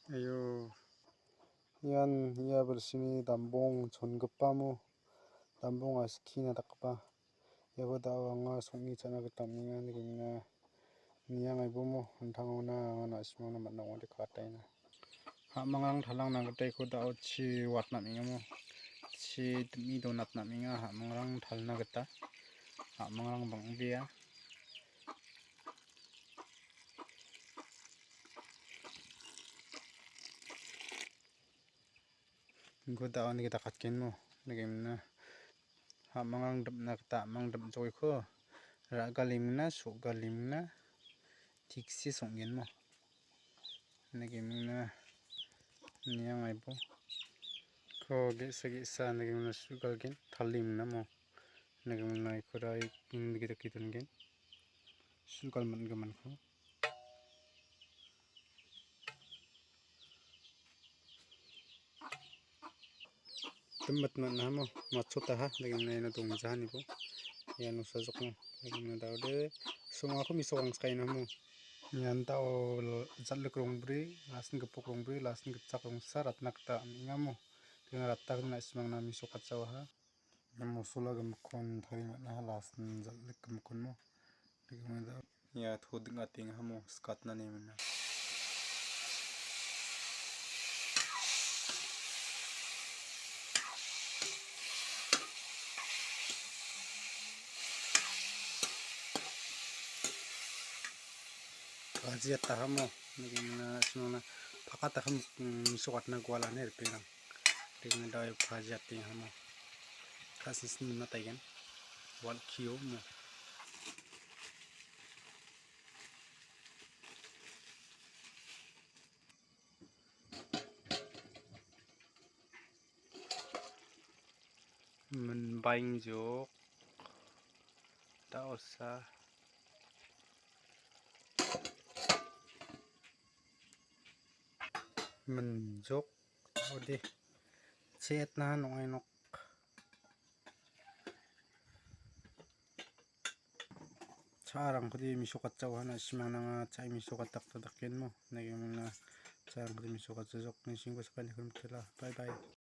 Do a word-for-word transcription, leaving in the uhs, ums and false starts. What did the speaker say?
Ayo, ian ia bilsini dambong chongipamo, dambong askina dakgipa. Iako da·o anga song·e cha·na gita man·enga, nigenga niang aibomo, an·tangona anga na·simangna man·a ong·ode ka·ataenga. Ha·mangrang talangna gita iako da·o chi watna man·engamo, chi dim·e donatna man·enga, ha·mangrang talna gita. Ha·mangrang bang·bea. Iako da·o nike dakatgenmo, nigemna. Ha·mangrang dim·na gita a·mang dim·jokiko ra·galemingna, so·galemingna, teksi song·genmo. Nigemingna niang aibo. Ko ge·sa ge·sa nigemingna su·galgen, talemingna mo. Nigemingna ikora indigi dake dongen. Su·gal man·giminko. Dimitna man·a mo, matchotaha, nigemingna iano dongjaha nibo. Iano sajokna, nigemingna da·ode, song·ako mesokrangskaina mo. Ian da·o jal·ik rongbri, lasin gipok rongbri, lasin gitchak rongsa ratna gita man·enga mo. Ian rata gita na·simangna mesokatjaoaha. Ia mosola gimikkon tarie man·aha, lasin jal·ik gimikkonmo. Ia to ding·atengahamo skatna ine man·a. Bhaji atahamo, nigemna simona pakataham, mm, mesokatna gualane ripengrang. Nigemna dawai bhaji atengahamo. Ka·sinsin mona taigen. Wal kio mo. Minbaing jok, da·osa. Minjok, ode. Chetna nong·ai nok. Cha·arangkode mesokatjaoha, na·simang nanga cha·e mesokatdakta dakenmo. Nigemingna cha·arangkode mesokatjajok, nisingko sakantikon mitela. Bye bye.